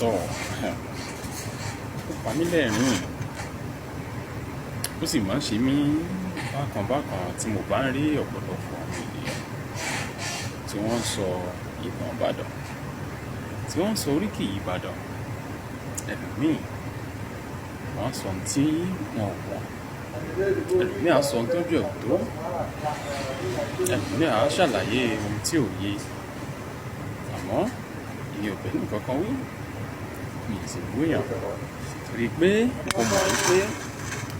Tọ́, ó pa mí lẹ́rìn-ín, ó sì máa ń ṣe mí bákan bákan tí mo bá ń rí ọ̀pọ̀lọpọ̀ àwọn ènìyàn tí wọ́n ń sọ ìtàn Ìbàdàn, tí wọ́n ń sọ oríkì Ìbàdàn. Ẹlòmíì wọ́n á sọ ohun tí wọn ò mọ̀, ẹlòmíì á sọ ohun tójú ẹ̀ ò tó, ẹlòmíì á ṣàlàyé ohun tí ò yé. Àmọ́ ìyẹn ò bẹ́ẹ̀ nìkan kan wí, mi ì sì bú èèyàn torí pé mo mọ̀ wípé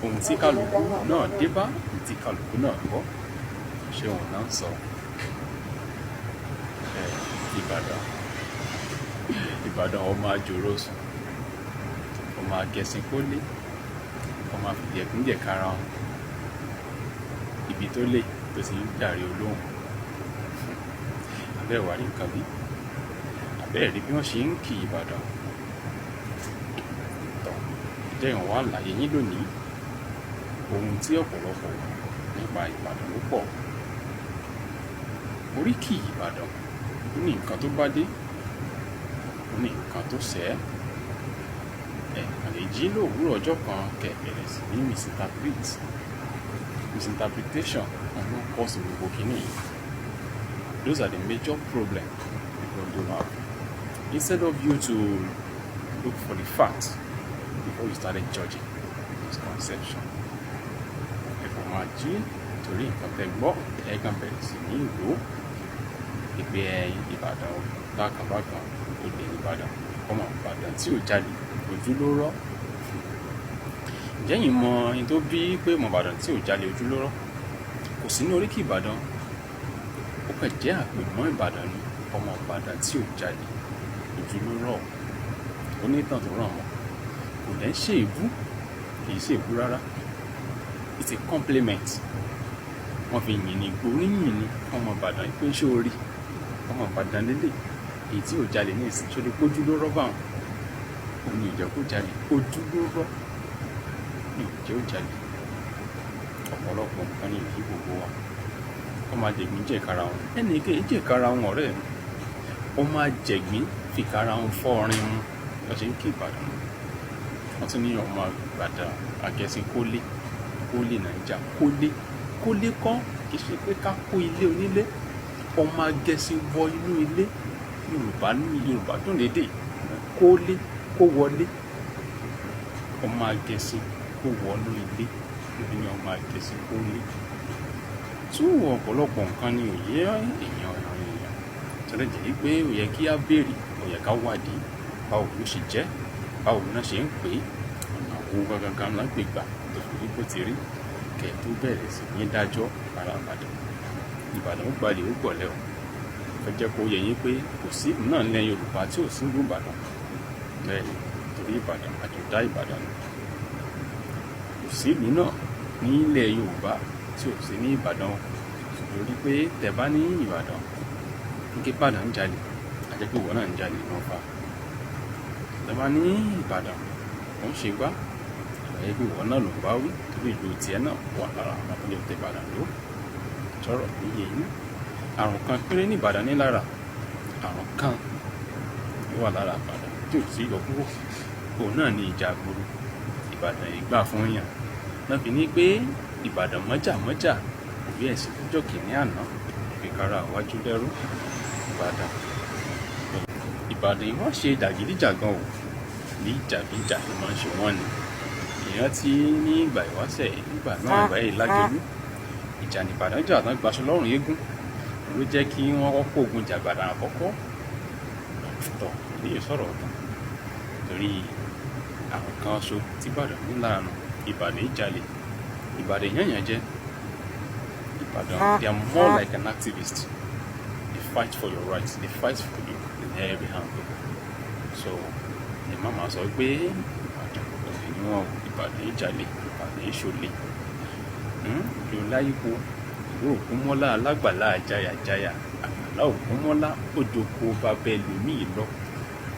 ohun tí kálukú náà dé bá, ohun tí kálukú náà gbọ́, ṣé òun náà ń sọ. Ẹ̀ Ìbàdàn, Ìbàdàn ọmọ àjòrò sùn, ọmọ agẹṣin kólé, ọmọ àfìdíẹ̀kùn jẹ̀kára wọn, ibi tó lè tó sì ń jàre olóhùn. Àbẹ́ ẹ̀ wá rí nǹkan bí? Àbẹ́ ẹ̀ rí bí wọ́n ṣe ń kí Ìbàdàn? Tọ́, jẹ́ n wá àlàyé yín lónìí. Ohun tí ọ̀pọ̀lọpọ̀ mọ̀ nípa Ìbàdàn ló pọ̀. Oríkì Ìbàdàn ó ní nǹkan tó bá dé, ó ní nǹkan tó ṣẹ́. Ẹ kàn lè jí lówurọ̀ ọjọ́ kan kẹ́ bẹ̀rẹ̀ sí ní misinterpret. Misinterpretation òun ló cause gbogbo kíní yìí. Those are the major problem people do have. Instead of you to look for the facts before you started judging, misconception. Ẹ kàn máa jí torí nǹkan tẹ́ gbọ́, ẹ kàn bẹ̀rẹ̀ sí ní rò ìpè Ìbàdàn bákan bákan, olè Ìbàdàn, ọmọ Ìbàdàn tí ò jalè, ojú ló rọ́. Ǹjẹ́ ẹ̀yin mọ ohun tó bí pé ọmọ Ìbàdàn tí ò jalè ojú ló rọ́? Kò sí ní oríkì Ìbàdàn. Ó kàn jẹ́ àpèmọ́ Ìbàdàn ni. Ọmọ Ìbàdàn tí ò jalè, ojú ló rọ́. Ó ní ìtàn tó ràn mọ́. Kò dẹ̀ ń ṣe èébú, kì í ṣe èébú rárá. It's a compliment. Wọ́n fi yìn ní gbóríyìn ni ọmọ Ìbàdàn pé ṣé o rí ọmọ Ìbàdàn lélẹ̀ èyí tí ò jalè ní ìsìn, ṣó lè pójú ló rọ́ bá wọn? Òun ní ìjẹ́ kó jalè, ojú ló rọ́ ní ìjẹ́ ó jalè. Ọ̀pọ̀lọpọ̀ nǹkan ní ìyí gbogbo wa. Wọ́n máa jẹ̀gbín jẹ̀kára wọn. Ẹnì kejì jẹ̀kára wọn ọ̀rẹ́ mi. Ó máa jẹ̀gbín fìkara wọn fọ́ ọrin mu. Wọ́n ṣe ń kí Ìbàdàn. Wọ́n tún ní ọmọ Ìbàdàn agẹṣin kólé, kólé Nàìjà, kólé, kólé kọ́ kì í ṣe pé ká kó ilé onílé. Ọmọ agẹṣin wọ inú ilé. Yorùbá ní Yorùbá dùn lédè. Kólé, kó wọlé. Ọmọ agẹṣin kó wọnú ilé. Níbi ní ọmọ agẹṣin kólé. Tú ọ̀pọ̀lọpọ̀ nǹkan ni òye èèyàn èèyàn. Tó lè jẹ́ wípé ó yẹ kí á béèrè, ó yẹ ká wádìí báwo ló ṣe jẹ́, báwo ni wọ́n ṣe ń pè é, ọ̀nà wo gangan la gbé gbà tó fi rí bó ti rí. Kẹ́ tó bẹ̀rẹ̀ sí ní dájọ́ ará Ìbàdàn. Ìbàdàn ó gbalẹ̀ ó gbọ̀lẹ̀ o. Ẹ jẹ́ kó yé yín pé kò sí ìlú náà nílẹ̀ Yorùbá tí ò sí ìlú Ìbàdàn. Bẹ́ẹ̀ ni, torí Ìbàdàn, àjọ̀dá Ìbàdàn ni. Kò sí ìlú náà ní ilẹ̀ Yorùbá tí ò sí ní Ìbàdàn o. Torí pé tẹ̀ bá ní Ìbàdàn, ní kí Ìbàdàn ń jalè, a jẹ́ pé ìwọ náà ń jalè náà fa. Tẹ̀ bá ní Ìbàdàn, ó ń ṣe gbá, a jẹ́ pé ìwọ náà ló ń bá wí torí ìlú tiẹ̀ náà wà lára àwọn tó lè tẹ Ìbàdàn ló. Sọ̀rọ̀ ní yé yín. Àrùn kan péré ní Ìbàdàn ní lára. Àrùn kan ló wà lára Ìbàdàn tí ò sí yọ kúrò. Òun náà ni ìjà ìgboro. Ìbàdàn yìí gbà fún èèyàn. Wọ́n fi ní pé Ìbàdàn mọ́jà mọ́jà, òbí ẹ̀ sì lọ́jọ́ kìíní àná, fi kára wájú lẹ́rú. Ìbàdàn. Ìbàdàn yìí wọ́n ṣe jàgídíjàgan o. Ní ìjà bí ìjà ló máa ń ṣe wọ́n ni. Ìrántí ní ìgbà ìwáṣẹ̀ nígbà náà ìgbà yìí Lágelú. Ìjà ní Ìbàdàn jà tán gbaṣọ lọ́rùn eégún. Ló jẹ́ kí wọ́n kọ́kọ́ ogun jà Ìbàdàn àkọ́kọ́. Tọ́, ilé sọ̀rọ̀ ọ̀tàn. Torí àwọn kan ṣo tí Ìbàdàn ní lára nù. Ìbàdàn yìí jalè. Ìbàdàn yànyàn jẹ́. Ìbàdàn, they are more like an activist. They fight for your rights. They fight for you in every angle. So, ẹ má máa sọ pé Ìbàdàn olè ni wọ́n o. Ìbàdàn yìí jalè. Ìbàdàn yìí ṣọlẹ̀. Ìlú Láyípo, ìlú Ògúnmọ́lá alágbàlá àjàyàjàyà. Àgbàlá Ògúnmọ́lá ó joko bàbá ẹlòmíì lọ.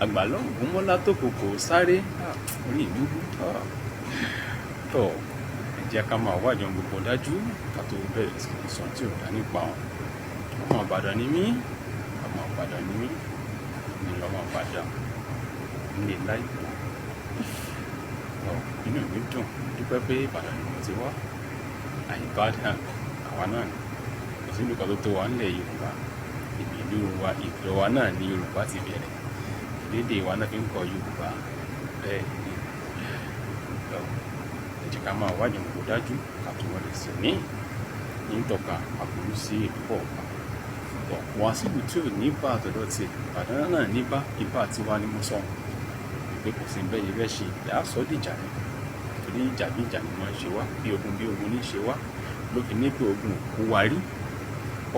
Àgbàlá Ògúnmọ́lá tó kòkò sáré. Orí mi wú. Tọ́, ẹ jẹ́ ká máa wádìí ohun gbogbo dájú ká tó bẹ̀rẹ̀ sí ní sọ tí ò dá nípa wọn. Ọmọ Ìbàdàn ni mí. Ọmọ Ìbàdàn ni mí. Èmi lọmọ Ìbàdàn. Nílé láìpẹ́. Ọ inú mi dùn, dúpẹ́ pé Ìbàdàn ni mo ti wá. Àìbàdàn àwa náà ni. Kò sí ìlú kan tó tó wa nílẹ̀ Yorùbá. Ìlú wa, ìlú wa náà ni Yorùbá ti bẹ̀rẹ̀. Ìlédè wa náà fi ń kọ Yorùbá. Bẹ́ẹ̀ ni. Ẹ jẹ́ ká máa wádìí ohun tó dájú ká tó wọlé sí ní tọ́ka àbúrú sí ìlú kọ̀ọ̀kan. Tọ̀ wá sílùú tí ò ní bá àtọ̀dọ̀ tiẹ̀. Ìbàdàn náà ní bá ìbá tiwa ni mo sọ. Pé kò sí bẹ́ẹ̀ yẹn fẹ́ ṣe, ìyá sọ dìjà ni. Torí ìjà bí ìjà ni wọ́n ń ṣe wá, bí ogun ní ṣe wá. Ló fi ní pé ogun ò kó wa rí.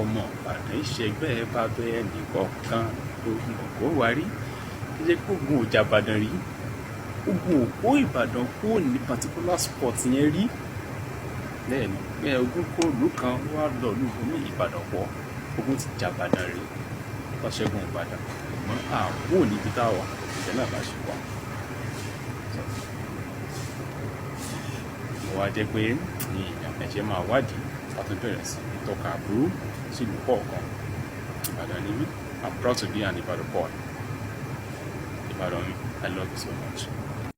Ọmọ Ìbàdàn ìṣẹ́gbẹ́ bàbá ẹnì kọ̀ọ̀kan, ogun ò kó wa rí. Kí jẹ́ pé ogun ò jà Ìbàdàn rí. Ogun ò kó Ìbàdàn kúrò ní particular spot yẹn rí. Bẹ́ẹ̀ ni, bẹ́ẹ̀ ogun kó ìlú kan wá lọ ìlú ibòmíì, Ìbàdàn pọ̀. Ogun ti jà Ìbàdàn rí. Wọ́n ṣẹ́gun Ìbàdàn. Ṣùgbọ́n a kúrò níbi tá a wà, ibẹ̀ náà la ṣe wà. Mo wá jẹ́ pé ní èèyàn ẹ̀jẹ̀ máa wádìí ká tó bẹ̀rẹ̀ sí ní tọ́ka àbúrú sí ìlú kọ̀ọ̀kan. Ìbàdàn ni mí. I'm proud to be an Ibadan boy. Ìbàdàn mi, I love you so much.